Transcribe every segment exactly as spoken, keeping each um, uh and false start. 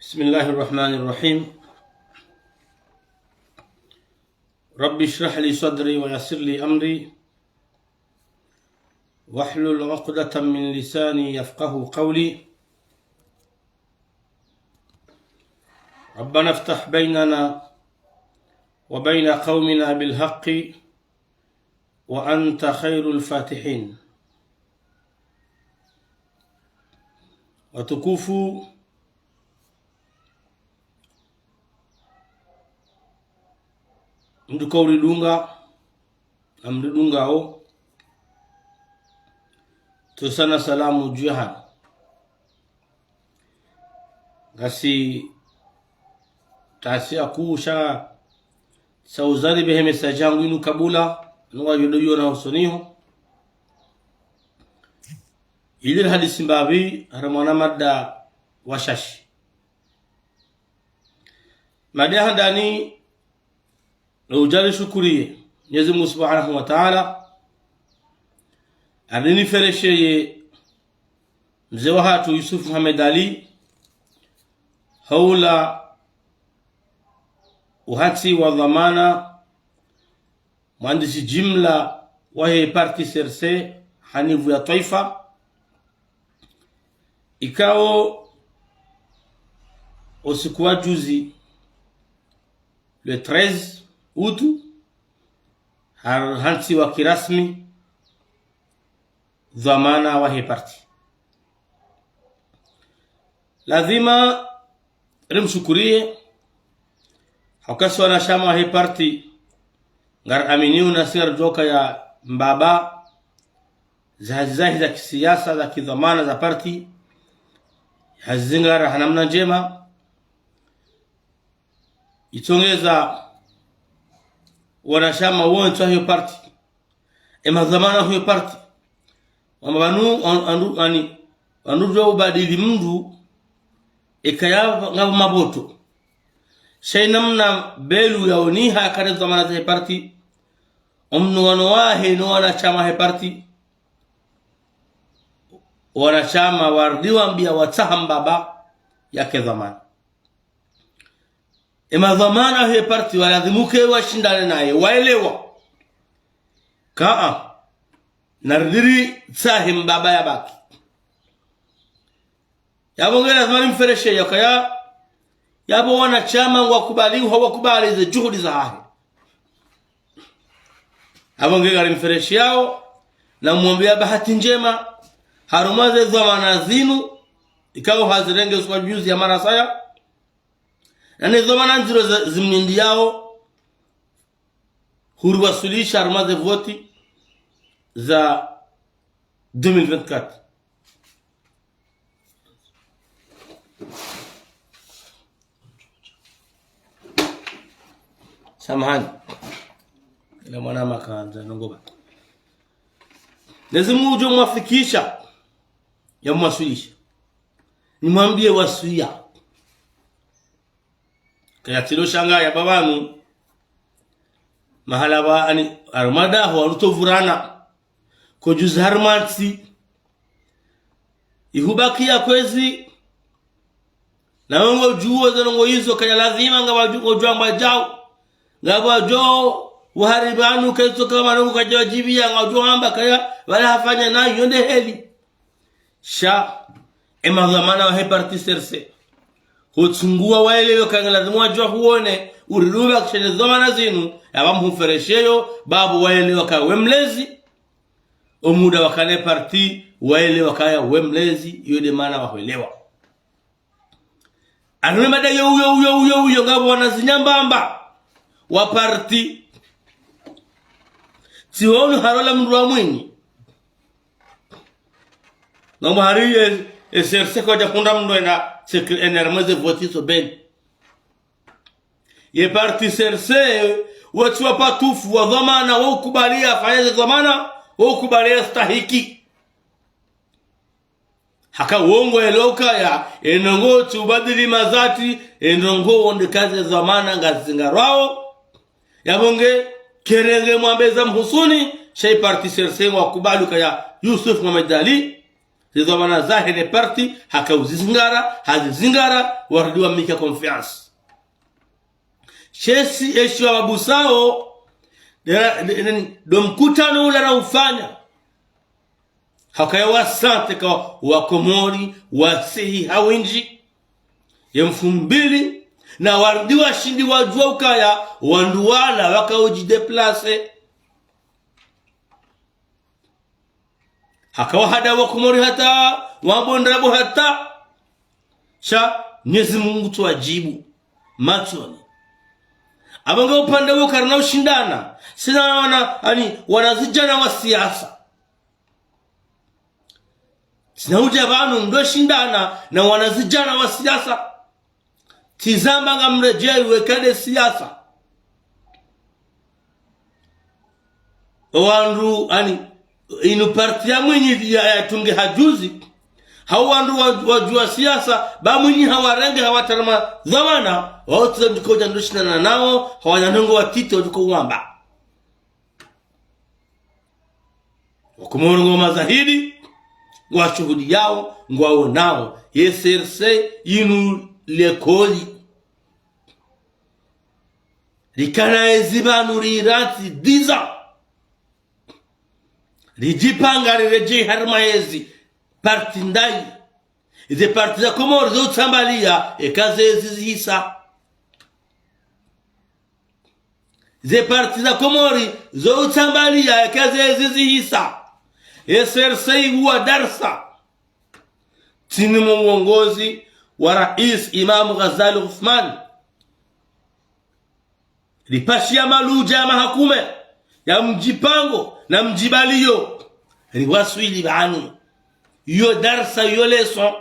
بسم الله الرحمن الرحيم. رب اشرح لي صدري ويسر لي أمري واحلل عقدة من لساني يفقهوا قولي. ربنا افتح بيننا وبين قومنا بالحق وأنت خير الفاتحين. Watukufu, mndru kauridunga, na mridungao, tsosana salamu dju yahanyu. Ngasi tasi akusha sauzari behe message yangu inu kabula, nuwa yodo yona hosoni ho. Ili rihadisi mbapvi, harimwa na mada washashi. Mada ya handani, no udjali shukuriye Mwenyezi Mungu Subhanahu wa Ta'ala, ariniferesheye mze wahatru Yusuf Mohamed Ali, haula uhantsi wa dhwamana, mwandzishi jimla wahe parti C R C, ha niveau ya twaifa. Ikao, o usiku wa juzi, le treize août, har-, hantsiwa kirasmi dhwamana wahe parti. Lazima rimshukuriye, hauka si wanashama wahe parti, ngari aminio na si ngaridjuao ukaya mbaba, ze hazi zahe za kisiasa, za kidhwamana, za parti, hazizingara ha namna ndjema. Itsongeza wanashama wontsi wahe parti, e madhwamana wahe parti, wamba pvanu, an-, andu, ani, andu djo ubadili mndru, ekaya ngapvo mapoto. Sha yi namna Belu yaoniha kare dhwamana zahe parti, omnuwano wahe no wanashama wahe parti, wanashama warudi wambia watsaha mbaba yake dhwamana. E madhwamana wahe parti walazimu uke washindane naye, waelewa. Kaa, narudi ritsahe mbaba yabaki. Yapvo nge lazima nimfereshe yokaya, yapvo wanashama ngwakubali, hawakubali ze juhudi zahahe. Yapvo nge ngarimfereshiyao, na mwombeya bahati ndjema, harumwa ze dhwamana zinu, ikao hazirenge usiku wa juzi ya marasaya, na ne dhwamana ndziro za, zimnindiyao, huriwaswilisha harumwa ze voti za deux mille vingt-quatre. Samahani. Ila mwana makandza nongoba. Lazima udjo mwafikisha, ya mwaswilisha. Nimwambie waswiya. Kaya tsilo shanga ya pvapvanu. Mahala pva ani, harumwa daho, walutovurana. Ko juzi harumwa ntsi. Ihubakia kwezi. Na wongo juo ze ndrongoo izo kaya lazima ngapvadjo, ngudjo amba djau. Ngapvadjo, wahari pvanu ketso kama nongo kadja wadjibiya, ngudjo amba kaya, wala hafanya na yonde heli. Sha, e madhwamana wahe parti C R C. Hutsunguwa waelewe kaya lazima wadjuwa huone, uridunga kishene dhwamana zinu, yapvo mhuferesheyo, babu waelewe kaya we mlezi, omuda wakane parti, waelewe kaya we mlezi, iyo nde mana wahuelewa. Anu ne mada yo, uyo, uyo, uyo, uyo, ngapvo wana zinyambamba, wa parti. Tsi wonu harola mndru wa mwinyi. Ngambo hari e, e C R C kwadja kunda mndru ena, sekre-, ena harumwa ze voti zo beni. Ye parti C R C, wetsi wapvatufu wa dhwamana, wa ukubali yafanye ze dhwamana, wa ukubali yastahiki. Haka wongo yelewa ukaya, ye ndrongoo tsi ubadili mazati, ye ndrongoo wonde kaze dhwamana ngazingarwao. Yapvo nge, kerenge mwambe za mhusuni, sha ye parti C R C ngwa kubali ukaya Yusuf Mohamed Ali, ze dhwamana zahe ne parti, haka uzizingara, hazizingara, warudi wamnika confiance. Sha esi, esi wababusao, dera, de, de, ndo mkutano ula raufanya. Hakaya wasante ka Wakomori, wasihi ha windji. Ye mfumbili, na warudi washindi wajua ukaya, wandru wala waka uji déplacer. Haka wahada Wakomori hata, wabondrabo hata. Sha Mwenyezi Mungu tsu wajibu matsoni. Apvo nge upande wo karina ushindana, sina wana, ani, wanazidjana wa siasa. Sina udja pvanu ndo shindana na wanazidjana wa siasa. Tsi zamba ngamredjeyi wekade siasa. Wandru, ani, inu parti ya Mwinyi ya, yatunge hajuzi. Hau wandru wa, wajua siasa, ba Mwinyi hawarenge hawatarama dhwamana, wao tsi za ndikoja ndo shindana nao, hawana ndrongoo watiti wajuko wamba. Wakomori ngwao mazahidi, ngwashuhudiyao, ngwaonao, ye C R C inu likoli. Rikana ezi pvanu riranti dix ans. Ridjipanga riredjeyi harumwa ezi parti ndayi. Ize parti za Komori zo utsambaliya, eka zezi zihisa. Ze parti za Komori zo utsambaliya, eka zezi zihisa. Ye C R C ihuwa darsa. Tsini mwa uongozi wa Rais Imam Ghazali Uthman. Ripashiya maludja ya mahakume, ya mdjipango, na mdjibaliyo. Riwaswili pvanu. Iyo darsa, iyo leçon.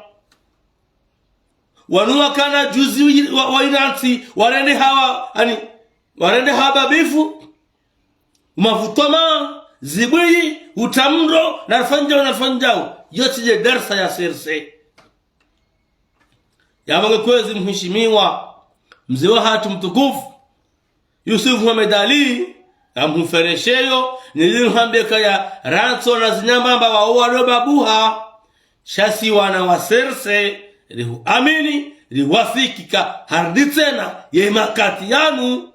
Wanu wakana juzi wi-, wa, wa iranti, warende hawa, ani, warende hawa babifu, umavutoma, zibwiyi, utamro, na rifanyao, na rifanyao. Iyo tsi dje darsa ya C R C. Yapvo nge kwezi mheshimiwa, mze wahatru mtukufu, Yusuf Mohamed Ali, ngamhuferesheyo, nili nihwambe kaya rantso na zinyambamba wao walo babuha. Sha si wana wa C R C, rihuamini, riwafikika, harudi tsena, ye makati yanu,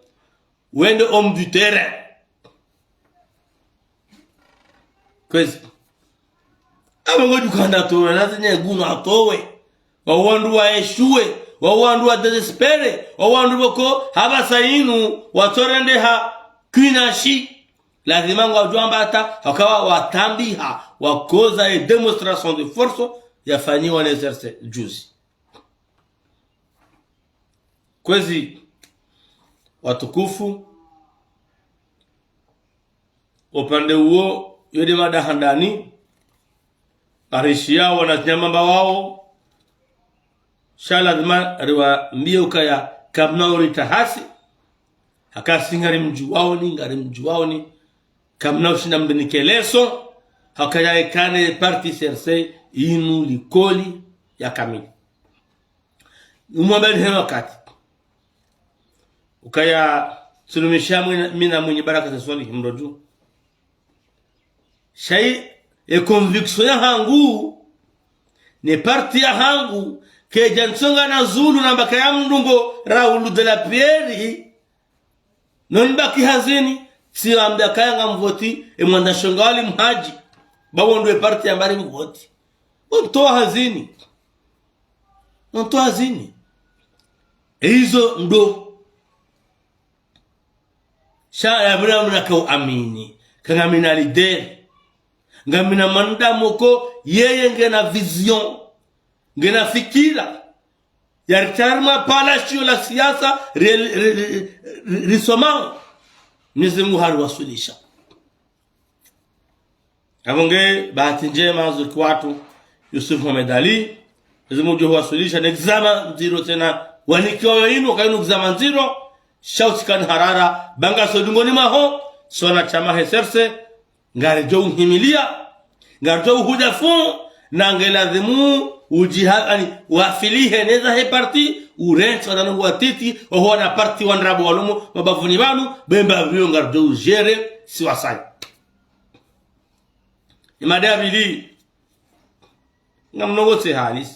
wende homme du terrain. Kwezi. Apvo ngodjo kanda towe, na zenye gunu atowe. Wao wandru wa échoué, wao wandru wa désespéré, wao wandru pvoko hapvasa inu, watsorendeha kwinashi. Lazima ngwadjo amba hata, wakawa watambiha, wakoza ye démonstration de force, yafanyiwa ne C R C juzi. Kwezi, watukufu, upande uwo, yo nde mada handani, arishiyao wana zinyambamba wao, sha lazima riwambiye ukaya kamna uritahasi, haka si ngarimdjuwaoni, ngarimdjuwaoni, kamna ushinda mrinike leçon, hakaya ikane parti C R C inu likoli ya kamili. Umwambeni heno wakati. Ukaya tsilumisha mwina, mina Mwinyi Baraka Seswali himroju. Sha yi, e conviction yahangu, ne parti yahangu, kedja ntsonga na zulu namba kaya mdru ngo Raoul de la Pierre, no nibaki hazini, tsiwambia kaya ngamvoti, e mwandza shonga wali mhadji, ba wo ndo e parti yamba rimvoti. Wo ntowa hazini. Wo ntowa hazini. E izo ndo. Sha ya mna mna ka uamini. Ka ngamina leader. Ngamina mwanadamu ko yeye ngena vision. Ngena fikira. Yaritarima pvala shiyo la siasa, ri, ri, ri, ri, risomao. Mwenyezi Mungu hariwaswilisha. Apvo nge bahati ndjema zo kwatru Yusuf Mohamed Ali. Mwenyezi Mungu huwaswilisha ne kizama ndziro tsena wanikiwa inu, ka inu kizama ndziro. Sha utsikana harara, ba ngaso dungoni mwaho, sona shama he serse, ngaridjo uhimilia, ngaridjo uhudafu, na nge lazimu ujiha-, ani, wafilihe neza he parti, urentsi wananu watiti, oho wana parti wa ndrabo walomo, mabavuni pvanu, bemba pviyo ngaridjo ujere, si wasaya. Ni mada ya pvili, ngamnongotse halisi.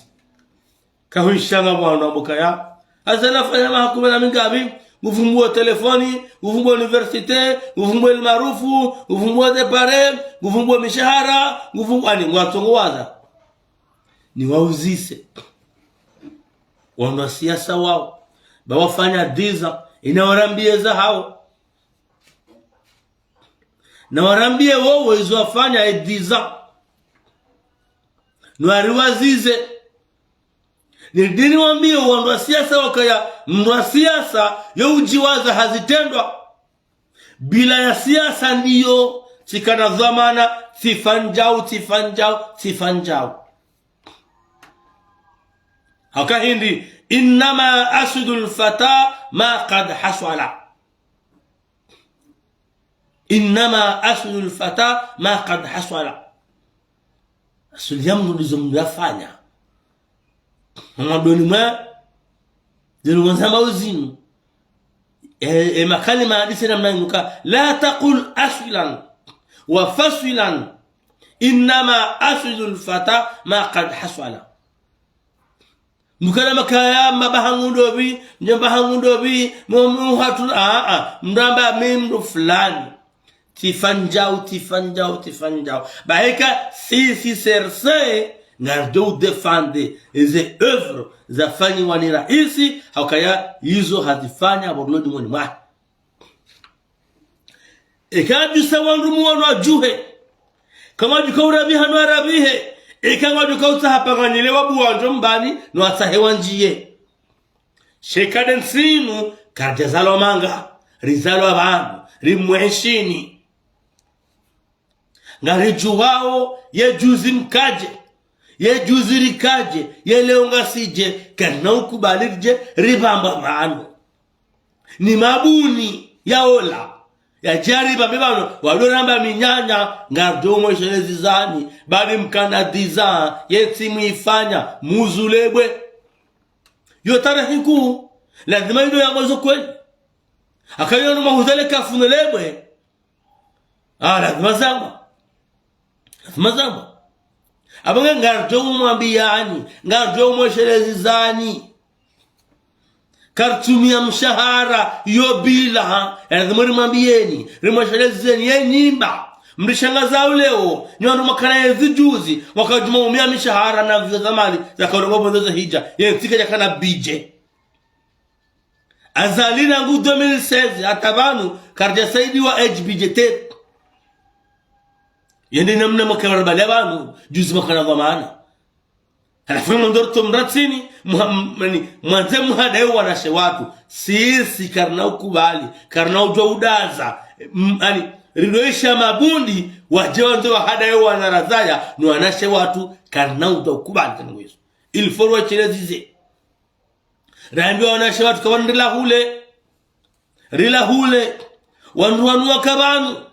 Kahwishanga mwana mukaya. Hasa nafanya maha kume na mingapvi, nguvumbua telefoni, nguvumbua université, nguvumbua El Maarouf, nguvumbua départ, nguvumbua mishahara, nguvumbua ani, ngwatsongowaza. Niwauzise. Wanu wa siasa wao. Ba wafanya dix ans, ina warambie zahao. Na warambie wowo izo wafanya e dix ans. Nwariwazize. Ni dini wambie wandru wa siasa wakaya, mndru wa siasa, yo ujiwaza ha zitrendwa. Bila ya siasa ndiyo, tsikana dhwamana, tsifanjau, tsifanjau, tsifanjau. Haka hindri, إنما حاصد الفتى ما قد حصل. إنما حاصد الفتى ما قد حصل. Haswidi ya mndru ndizo mndru yafanya. Mwadoni mwa, zinu ngwandzamba uzinu. E, e makalima hadisi namna inu ka, لا تقل أصلا وفصلا، إنما حاصد الفتى ما قد حصل. Mndru kana makaya, mbaba hangu ndopvi, mdjomba hangu ndopvi, mu-, mu-, hatru, a, a, mndru amba mi mndru fulani. Tsifanjau, tsifanjau, tsifanjau. Ba eka sisi serse, ngaridjo udéfendre, eze œuvres zafanyiwa ni raisi, hukaya izo hazifanya apvo rulodi mwoni mwahe. Eka djusa wandru muwanu wadjuhe. Kamwadjuka urapviha nwarabihe. Eka ngwadjuka utsaha panganyile wabuwa ndjo mbani, nwatsahe wandjiye. Sheka de ntsinu, karidja zalwa manga, rizalwa pvanu, rimweshini. Ngaridjuwao, ye juzi mkadje, ye juzi rikadje, ye leo ngasidje, karina ukubali ridje, ripvambwa pvanu. Ni mabuni ya ola. Ya djari pvambe pvanu, walo ramba minyanya, ngaridjo mweshelezi zani, bali mkana dix ans, ye ntsi mwifanya, muzulebwe. Yo tarehi nkuu, lazima ino ya mwezo kweli. Haka yo numa huzale kafunulebwe. Ah, lazima zamba. Lazima zamba. Apvo nge ngaridjo umwambiyani, ngaridjo umweshelezi zani. Karitsumia mshahara, yo bila, ha? Lazima rimwambiyeni, rimweshelezeni, ye nyimba. Mrishangaza uleo, nyi wandru mwakana yezi juzi, mwakadjuma umia mishahara na vio za mali, za karongo bondo za hija, ye ntsi kadjakana budget. Azali rangu deux mille seize, hata pvanu, karidja saidiwa aide budgétaire. Yende namna mwakana bali pvanu, juzi mwakana dhwamana. Halafu mndru ndo mratsini, mwa-, m-, mani, mwandze muhadaye wanashe watru. Sisi karina ukubali, karina udjuwa udaza. M-, ani, riloisha mabundi, wadje wandze wahadaye wana razaya, no wanashe watru, karina udjuwa ukubali kana ngwezo. Il faut rwachelezize. Rambiwa wanashe watru ka wandru rila hule. Rila hule. Wandru wanu waka pvanu.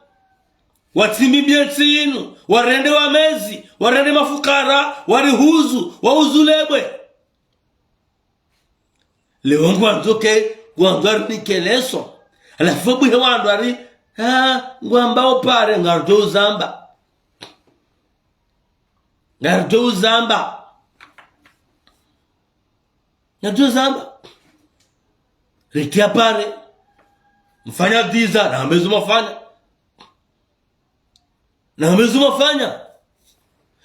Watsimbi bie ntsi inu. Warende wamezi. Warende mafukara. Warihuzu. Wauzulebwe. Leo ngwandzo ke, ngwandzo arinike leso. Halafu buhe wandru ari, ah, ngwamba opare, ngaridjo uzamba. Ngaridjo uzamba. Ngaridjo uzamba. Ritia pare. Mfanya dix ans, na hambe zo mwafanya. Na hambe zo mwafanya.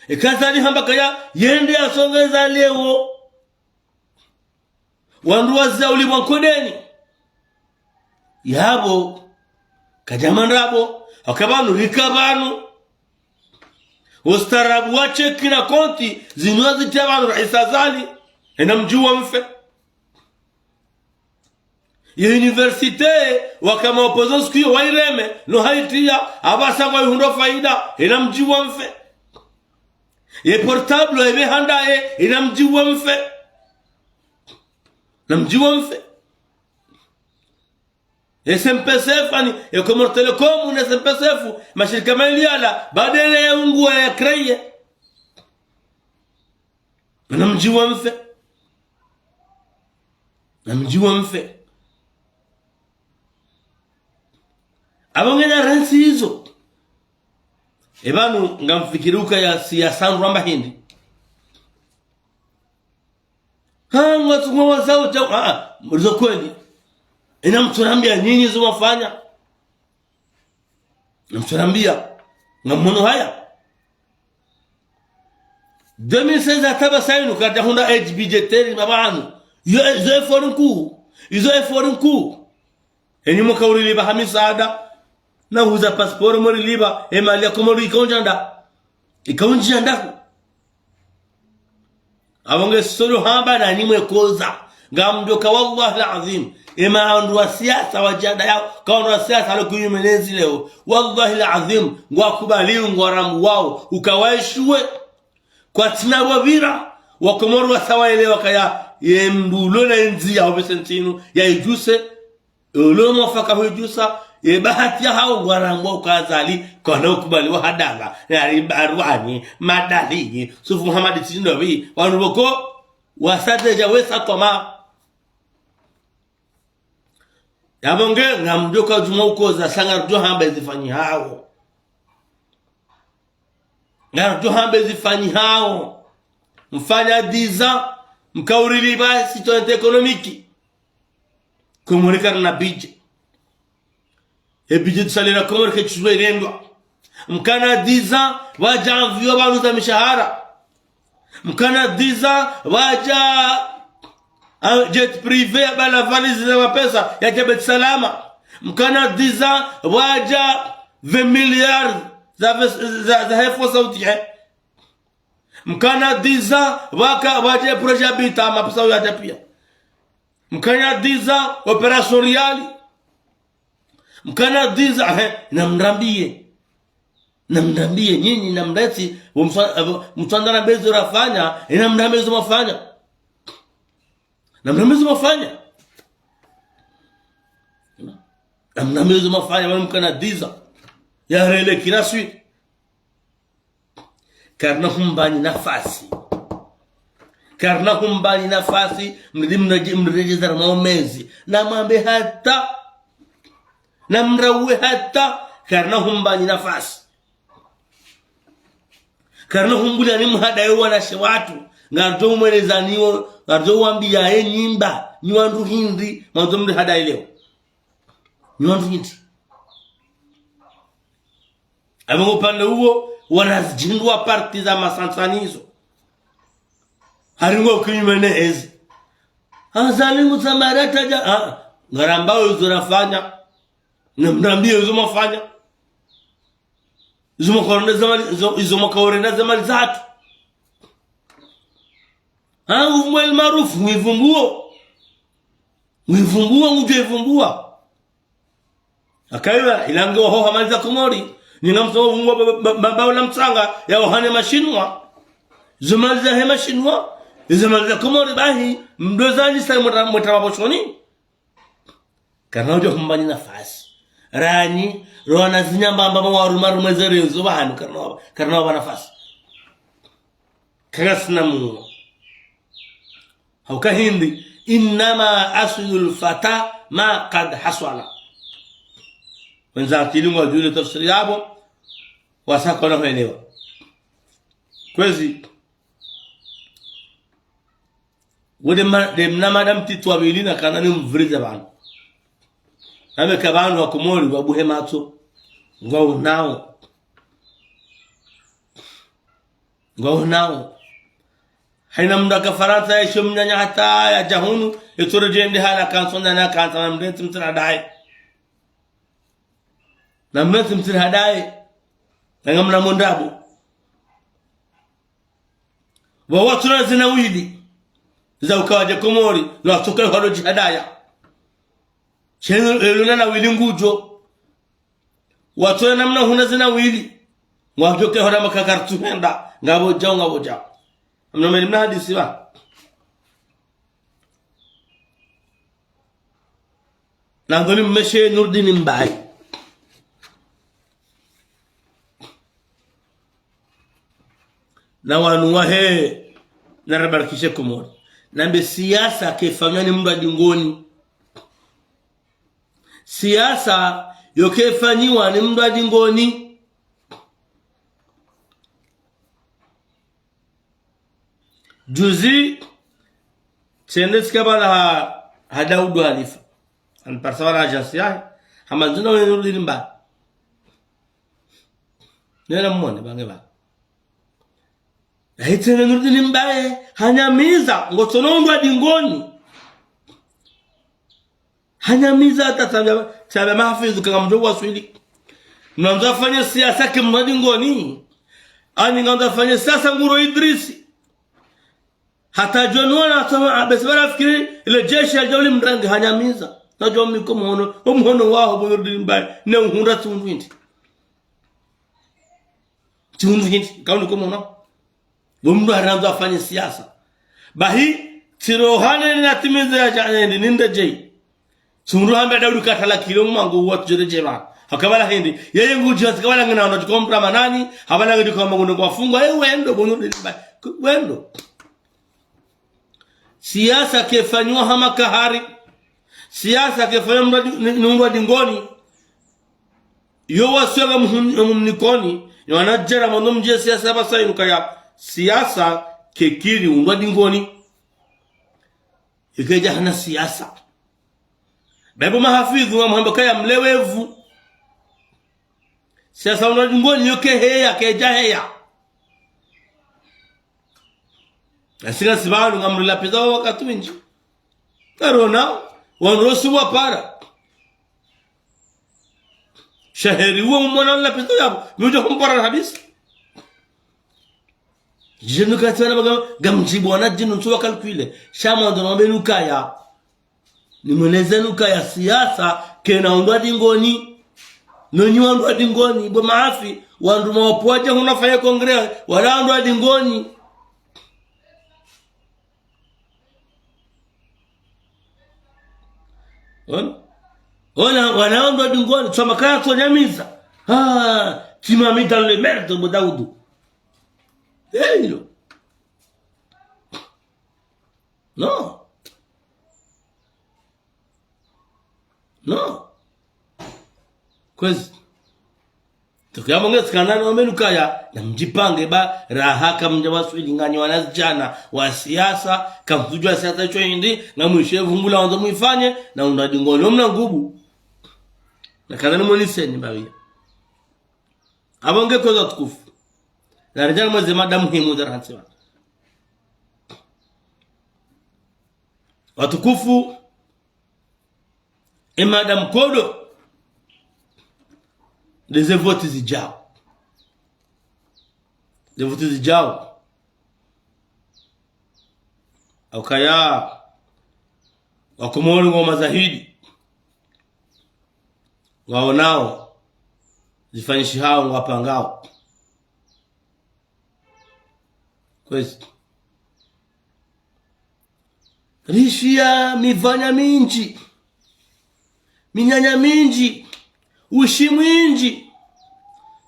Eka Azali hamba kaya, yende yasongeza leo. Wandru waza ulipvwa nkodeni. Yapvo, kadjama ndrabo, haka pvanu, rika pvanu. Ustaarabu wa cheki na konti, zinu wazitia pvanu raisi Azali, ena mdjuwa mfe. Ye université, waka ma opposants kuyo waireme, no haitia, apvasa ngwaihundro faida, ena mdjuwa mfe. Ye portable, ebe handaye, ena mdjuwa mfe. Na mdjuwa mfe. S M P C F, ani, e Comores Telecom, ne S M P C F, mashirika mayili yala, baada ye unguwa ya créer. Namdjuwe mfe. Namdjuwe mfe. Apvo ngena rantsi izo. E pvanu ngamfikiri ukaya siyasa ndo ramba hindri. Ha, ngwatsungo wazao djau, ah, ah, mlizo kweli. Ina mtsunambia nyinyi zo mwafanya. Ina mtsunambia. Ngamwono haya. Deux mille seize hata pvasa inu kadjahundra aide budgétaire mapvanu. Yo, izo effort nkuu. Izo effort nkuu. Enyi mwaka urilipva ha misaada. Na huza passeport mwarilipva. E mali ya Komori ikaundjia nda. Ikaundjia ndahu. Apvo nge solo hamba na nyimwe koza. Ngamdjoka wallahi al-azim. Ema wandru wa siasa wa djihada yao. Ka wandru wa siasa walo kinyume nezi leo. Wallahi al-azim. Ngwakubaliwo ngwarambuwawo. Ukawaishuwe. Kwatsina wapvira. Wakomori wasa waelewa kaya. Ye mdru ulo na ndziya hopvese ntsinu. Ya idjuse. Ulo mwafaka hudjusa, ye bahati ya hao ngwarambwa uka Azali, kwana ukubali wa hadanga, na ribarwani, madali, Sufu Muhammad Tsindovi, wanu pvoko, wasadeja wesa koma. Yapvo nge, ngamdjoka djumwa ukoza, sa ngarudjo hamba ezifanyihao. Ngarudjo hamba ezifanyihao. Mfanya dix ans, mkaurilipva citoyenneté économique. Komori karina budget. E budget du salaire ya Komori ketsuzo irendwa. Mkana dix ans, pvadja avion pvanu za mishahara. Mkana dix ans, pvadja, ah, jet privé ya bala valise za mapesa, yadja Beit Salama. Mkana dix ans, pvadja vingt milliards za ves-, za, za Air Saoudien. Mkana dix ans, pvaka, pvadja projet Habitat, mapesa yadja pia. Mkana dix ans, opération Riali. Mkana dix ans, he, namrambiye. Namrambiye, nyinyi namrantsi, wo mswa-, eh, mtswandara mbezo rafanya, e namrambiye zo mwafanya. Namrambiye zo mwafanya. Namrambiye zo mwafanya, wanu mkana dix ans. Ya rele kila suite. Karina humbani nafasi. Karina humbani nafasi, mridi mreje-, mredjeza rama omezi. Namwambe hata. Namrauwe hata, karina humbani nafasi. Karina humbulia ni mhadaye wanashe watru. Ngarudjo umweleza niwo, ngarudjo wambia ye nyimba, ni wandru hindri, mwandzo mrihadaye leo. Ni wandru hindri. Apvo ngo upande uwo, wanazidjindwa parti za masansanizo. Hari ngo kinyume ne ezi. Azali ngutsamara tadja, ah, ngarambao izo rafanya. Namrambiye izo mwafanya. Izo mwakorenda ze mali, izo, izo mwakorenda ze mali zatru. Ha, uvumbuwa El Maarouf, mwivumbuwo. Mwivumbuwo, ngudjo ivumbuwa. Akaiwa, ilange wahoha mali za Komori. Ninga msongo vumbuwa ba, ba, ba, ba, bao la mtsanga, ya wahane mashinwa. Zo mali za he mashinwa, izo mali za Komori bahi, mdozani sa mweta, mweta maposhoni. Karina udjo humbani nafasi. Ranyi, rona zinyambamba mwawaruma rumwe ze rezo pvanu, karina wa-, karina wapva nafasi. Kangasina muwa. Hauka hindri, إنما حصيل الفتى ما قد حصل. Wendza akili ngwadjuwe tafsiri yapvo, wasa kwana huelewa. Kwezi, wende ma-, nde mna madam titwa pvili na kana ni mvirize pvanu. Name ka pvanu wa Komori wabuhe matso. Ngwaonao. Ngwaonao. Haina mndru aka Farantsa yesho mnyanya hata yadja hunu, etsore djende hala kantsi na kantsi na mrentsi mtsira daye. Na mrentsi mtsira daye. Nanga mna mondrabo. Wawatsura zina wili. Za ukawadje Komori, na watsoka hwalo djihadaya. Shenu eluna na wili ngudjo. Watsoya namna huna zina wili. Ngwadjoke hwala makakartu henda. Ngapvo djao, ngapvo djao. Amna meri mna hadisi pva. Nandzo nimeshe Nurdin Mbaye. Na wanu wahe, na rabarikishe Komori. Nambe siasa kefanywa ni mndru wa dingoni. Siasa yo kefanyiwa ni mndru wa dingoni. Juzi, tsende tsika pvala ha, ha Daudu Halifa. Aniparisa pvala agence yahe. Hamba ndzina we Nurdin Mbaye. Nena mmone, bange ba. Ahi tsende Nurdin Mbaye, hanyamiza, ngotsono mndru wa dingoni. Hanyamiza hata tsambia, tsambia mahafidhu kanga mndru waswili. Mnandzo afanye siasa ke mndru wa dingoni. Ani ngandzo afanye siasa nguro Idrisi. Hata djoni wana tsama, abesi bara fikiri, ile jeshi ya djauli mrangi hanyamiza. Na djo miko mhono, o mhono waho bo Nurdin Mbaye, ne uhundra tsi undru hindri. Tsi undru hindri, ka undru ko mhono. Bo mndru harandzo afanye siasa. Bahi, tsirohane ni natimize ya dja, ni ninde djei. Tsi undru hamba Daudu katala kilo mmango wa tudjere djeba. Haka pvala hindri, yeye ngudjo tsi ka pvala ngina wana tukompra manani, hapvala ngidi kwa magundo kwa fungwa, eh, wendo, bo Nurdin Mbaye, wendo. Siasa kefanywa ha makahari. Siasa kefanywa mndru wa di-, ni, ni mndru wa dingoni. Yo waswega mhun-, mnikoni, yo wanadjera mwandzo mdje siasa pvasa inu kaya. Siasa kekiri undru wa dingoni. Ikeja hana siasa. Baibu mahafidhu wa mhamba kaya mlewevu. Siasa undru wa dingoni yo keheya, keja heya. Asika sibanu ngamrila pesa wakati windji. Karona, wandru wontsi wapara. Sha heri uwe umwana la pesa yabo, mi udja kumpara kabisa. Djinu kati wana baga, ngamdjibu wana djinu ntsu wa calculer. Sha mwandzo nambe nukaya. Nimweleze nukaya siasa, kena undru wa dingoni. Nonyi wandru wa dingoni, bo maafi, wandru mawapu wadja hunu wafanye congrès, wala wandru wa dingoni. Ona? Ona, wala wandru wa dingoni, tsoma kaya tsonyamiza. Ah, tu m'as mis dans le merde, bo Daudu. Eyo. Non. Non. Kwezi. Tukiya monge tsikana no menu kaya, na mdjipange ba, raha kamdja waswili nganyi wanazidjana wa siasa, kamtsudjuwa siasa itsho hindri, na mwishe vumbula wandzo mwifanye, na undru wa dingoni, omna ngubu. Na kana ni mweniseni bawiya. Abo nge kwezi watukufu. Na ridjana mweze mada muhimu za rahansi wa. Watukufu, e mada mkodo, ndeze voti zidjao. Ndeze voti zidjao. Ukaya, wakomori ngwao mazahidi. Ngwaonao, zifanyishihao, ngwapangao. Kwezi. Rishiya mipvanya mindji. Minyanya mindji. Ushi mwindji.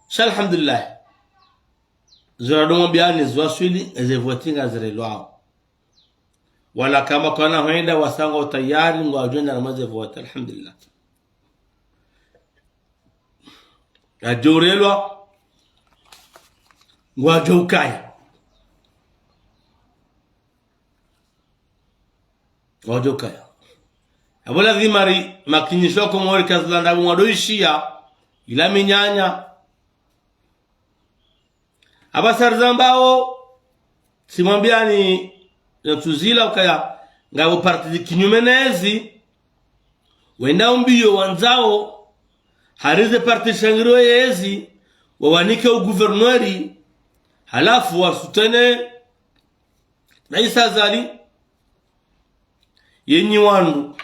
Sha alhamdulillah. Zora domo biyani zwaswili, eze voti ngazirelwao. Wala kama kwana hwenda wasanga utayari, ngwadjo hwenda na mweze voti, alhamdulillah. Adjo urelwa, ngwadjo ukaya. Ngwadjo ukaya. Abo lazima rimakinishe wakomori kazilanda ngwado ishiya, ila minyanya. Aba sari zambao, tsimwambiyani, na tsuzila ukaya, ngapvo parti zi kinyume nezi, wenda umbiyo wandzao, hari ze parti shangiro yezi, wawanike ugouverneur, halafu wasutene, na Isa Azali, yenyi wandru,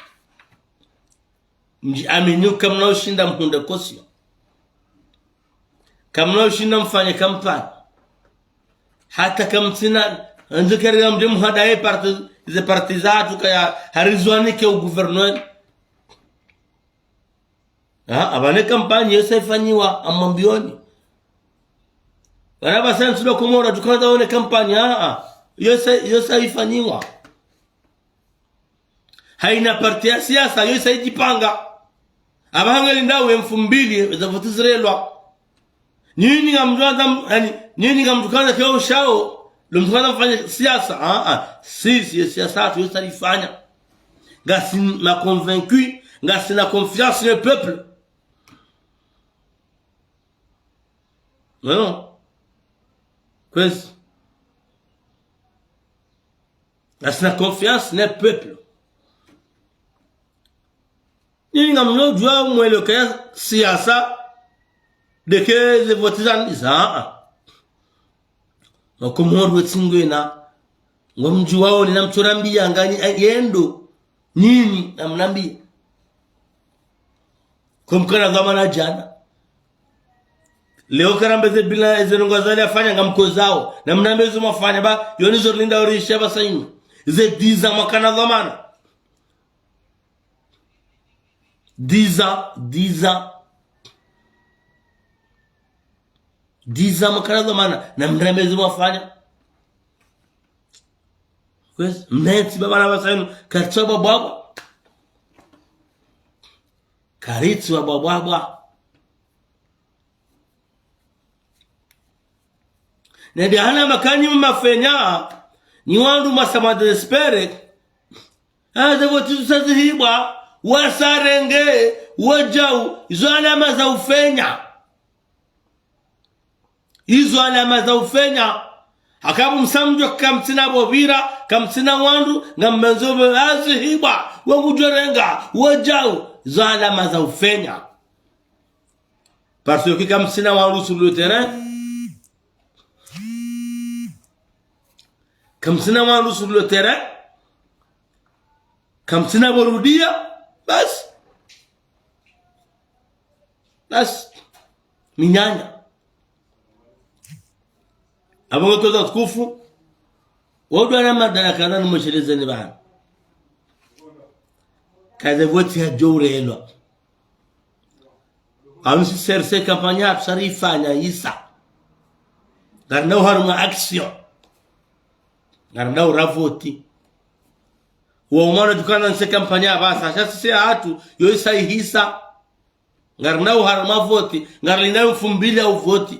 mdji amini kamna ushinda mhundre caution. Kamna ushinda mfanye kampani. Hata kamtsina, ndze kari ngamdje mhada ye parti, ze parti zatru kaya hari zwanike ugouverneur. Ah, apvanu ye kampanyi yesa ifanyiwa, ngamwambioni. Pvanu pvasa ntsi za Komori, tsi ukandza wone kampanyi, ah, ah. Yesa, yesa ifanyiwa. Haina parti ya siasa, yesa idjipanga. Apvaha ngali ndawe mfumbili, za voti zirelwa. Nyinyi ngamdjuwa, yaani, nyinyi ngamdjukana keo shao, lo mdjukana mfanye siasa, ah, ah. Sisi, ye siasa, tu yesa ifanya. Ngasina convaincu, ngasina confiance no peuple. Non, non. Kwezi. Ngasina confiance no peuple. Nyinyi ngamdjodjuwa mwelekeo ya siasa, ndeke ze voti zandisa, ah, ah. Wakomori wetsi ngwena, ngwamdjuwao, nyi namtsorambiya nganyi, eh, yendo. Nyinyi namnambiya. Ko mkana dhwamana djana. Leo karambe ze bilan, ze ndrongoo Azali yafanya ngamkozao. Namnambe zo mwafanya ba, yoni zo rilinda orisha pvasa inu. Ze dix ans mwakana dhwamana. Dix ans, dix ans. Dix ans mwakana dhwamana, namnambe zo mwafanya. Kwezi, mnetsi ba pvanu pvasa inu, karitsi wa bwabwabwa. Karitsi wa bwabwabwa. Nende hana makanyi mafenya, nyi wandru mwasa mwa désespérer. Ah, ze voti zisa zihibwa, wasarenge, wodjau, izo alama za ufenya. Izo alama za ufenya. Haka pvo msamdjo kamtsina pvo pvira, kamtsina wandru, ngammandzo pvo azihibwa, wangudjorenga, wodjau, izo alama za ufenya. Parce que kamtsina wandru sur le terrain. Kamtsina wandru sur le terrain. Kamtsina pvo rudiya. Basi. Basi. Minyanya. Apvo ngotoza tukufu. Wandru wana madaraka nani mweshelezeni pvanu. Ka ze voti hadjo urelwa. Anu si CRC kampanyi yatru sa rifanya yisa. Ngarinda uharumwa action. Ngarinda ura voti. Wa umana djukana nse kampanyi ya pvasa. Sha sisi yahatru, yo yisa ihisa. Ngarinda uharumwa voti. Ngarilinda mfumbili ya uvoti.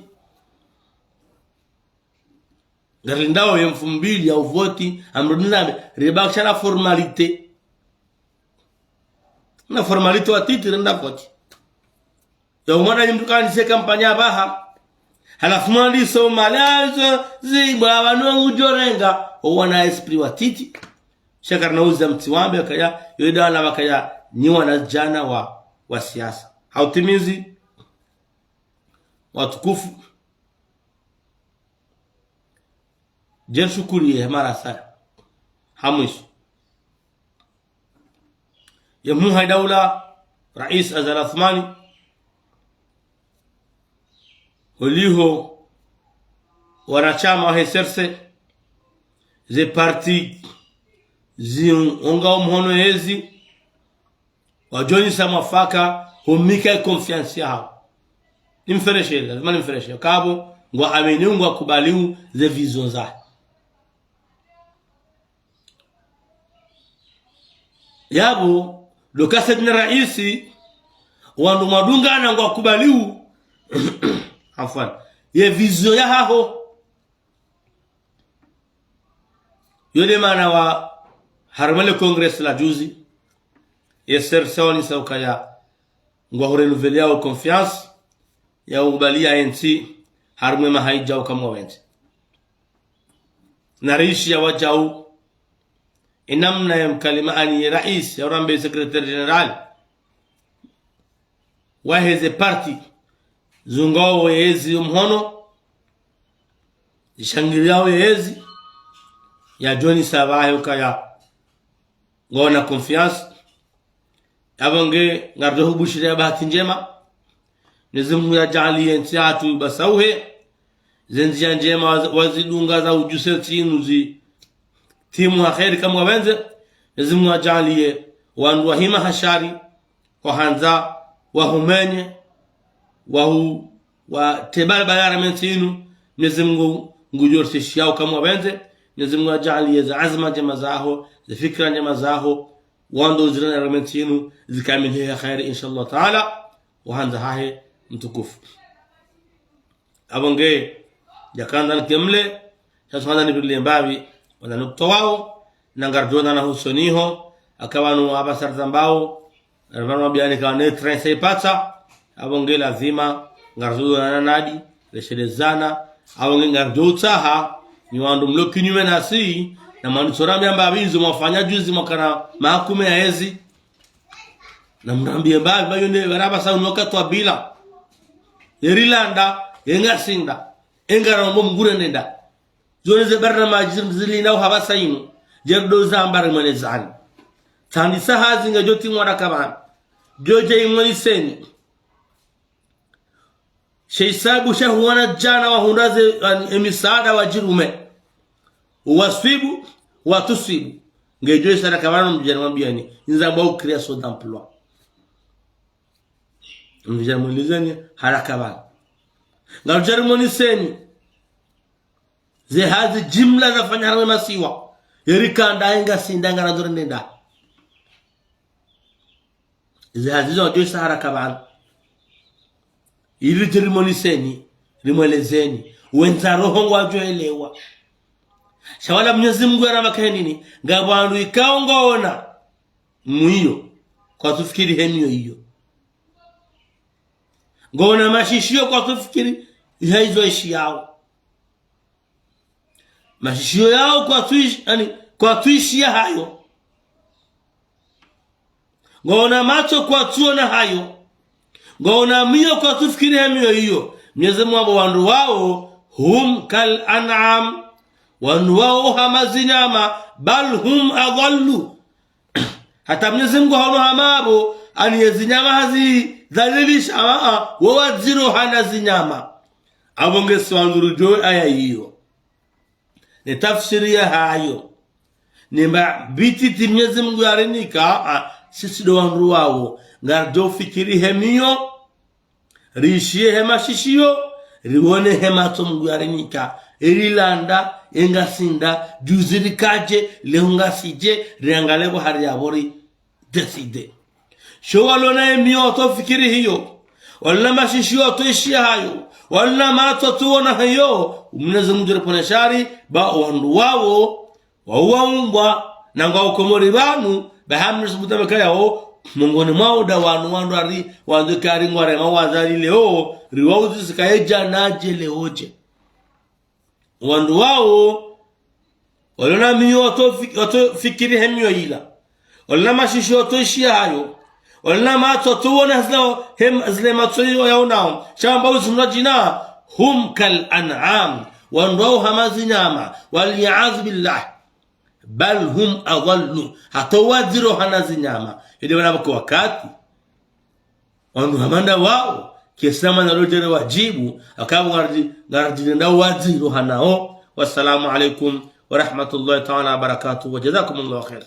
Ngarilindao ye mfumbili ya uvoti, amrudi nami, ribakisha na formalité. Na formalité watiti renda voti. Ya umana nyi mdru kandise kampanyi apvaha. Halafu mwandise umalazo, zibwa pvanu ngudjorenga, owana esprit watiti. Sha karina uza mtsi wambe kaya, yo ida wana wakaya, nyi wanadjana wa, wa siasa. Ha utimizi, watukufu. Djeli shukuriye he mara saya. Ha mwiso. Ye mhuu wa daula, Rais Azali Assoumani, holiho wanashama wahe CRC, ze parti ziungao mhono yezi, wadjonyesa mwafaka, humnika ye confiance yahawo. Nimfereshe, lazima nimfereshe. Kapvo, ngwaamini, ngwakubaliu ze vision zahe. Yapvo, ndo ka Saidina Raisi, wandru mwadungana ngwakubaliu, afwan, ye vision yahaho. Yo nde maana wa harumwa le congrès la juzi, ye CRC waonesa ukaya ngwa hurenouvelea wo confiance ya ukubaliya yentsi harumwa ye maha idjao kamwe wendze. Na rishi ya wadjau, inamna ye mkalimani ye raisi, ya urambe secrétaire général, wahe ze parti ziungao yezi mhono, zishangiriyao yezi, yadjonesa pvahe ukaya ngwaona confiance. Yapvo nge ngaridjo hubushiriya bahati ndjema. Mwenyezi Mungu yadjaanliye ntsi yahatru ibasauhe. Ze ndziya ndjema waz-, wazidunga za udjuse ntsi inu zitimu ha kheri kamwe wendze. Mwenyezi Mungu yadjaanliye wandru wahima ha shari, wahandza wahumenye, wahu, watrebe balbala harumwa entsi inu, Mwenyezi Mungu ngudjo rishishiyao kamwe wapvendze. Mwenyezi Mungu yadjaaliye ze azma ndjema zaho, ze fikira ndjema zaho, wandru zirina harumwa entsi inu, zikamilihe ha kheri, insha Allah Taala, wahandza hahe mtukufu. Apvo nge, yakandza nikemle, sha tsuhandza nipvirilie mbapvi, wandza nikutowawo, na ngaridjo onana hosoni ho, eka pvanu apvasa ridjambao, ripvanu mabiyani ka ne train sa ipatsa, apvo nge lazima, ngaridjo onana nadi, reshelezana, apvo nge ngaridjo utsaha, nyi wandru mlo kinyume nasi, na mwanditso rambia mbapvi ndzo mwafanya juzi mwakana maha kume ya ezi, na mrambiye mbapvi, pvayo nde, pvara apvasa unu wakati wa bila. Ye rilanda, ye ngasinda, ye ngarombo mgure nenda. Zone ze barnamaji zili nao hapvasa inu, djeri ndo zamba rimwelezani. Tsandisa hazi ngedjo timwa raka pvanu. Djodje imweliseni. She isabu sha huwana djana wahundra ze, an, emisaada wadjirume. Uwaswibu, uwatsuswibu. Ngedjo isa raka pvanu mdjana mwambiani. Inza mwa ucréation d'emploi. Mdjana mwelezeni haraka pvanu. Ngarudjari mwoniseni. Ze hazi jimla zafanya harumwa masiwa. Ye rikanda ye ngasinda ngarandzo renenda. Ze hazi zo djo isa haraka pvanu. Ili ridje rimoniseni, rimwelezeni. Wendza roho ngwadjo elewa. Sha wala Mwenyezi Mungu yaramba kahendini, ngapvo wandru ikao ngwaona miyo, kwatsufikiri he miyo iyo. Ngwaona mashishiyo kwatsufikiri, haizo ishiyao. Mashishiyo yao kwatsuish-, ani, kwatsuishiya hayo. Ngwaona matso kwatsuona hayo. Ngwaona miyo kwatsufikiri he miyo iyo. Mwenyezi Mungu hamba wandru wao, hum kal an'am. Wandru wao hama zinyama, bal hum adallu. Hata Mwenyezi Mungu haono hama apvo, ani ye zinyama hazidhalilisha, a, a, wo wadziro hana zinyama. Apvo nge si wandru rudjo aya iyo. Ne tafsiri ya hayo. Ni mba bititi Mwenyezi Mungu yarinika, a, sisi ndo wandru wao. Ngaridjo fikiri he miyo, riishiye he mashishiyo, rione he matso Mungu yarinika. Ye rilanda, ye ngasinda, juzi rikadje, leo ngasidje, riangalie pvo hari yapvo ri décider. Sho walona ye miyo watsofikiri hiyo. Walona mashishiyo watsoishiya hayo. Walona matso watsoona hayo. Mwenyezi Mungu ngudjo ripvonesa shari, ba wandru wao, wao waumbwa, na ngwao Komori pvanu, ba ha Mwenyezi Mungu tameka yao, mongoni mwao nda wanu wandru ari, wandru kari ngwarema wazali leo, riwauzisa ka ye djana dje leo dje. Wandru wao, walona miyo watsofi-, watsofikiri he miyo ila. Walona mashishiyo watsoishiya hayo. Walona matso watsoona zila hem-, zile matso iyo yaonao. Sha hamba uzi mna djina, hum kal an'am. Wandru wao hama zinyama. Wal iyadhu billah. Bal hum adallu. Hata wadziro hana zinyama. Ile wana pvoko wakati. Wandru hama nda wao, kiislamu na rodjere wadjibu, eka pvo ngaridji-, ngaridjirenda wadziro hanao. Wassalamu alaikum warahmatullahi taala wabarakatuh. Wajazakumullahu khair.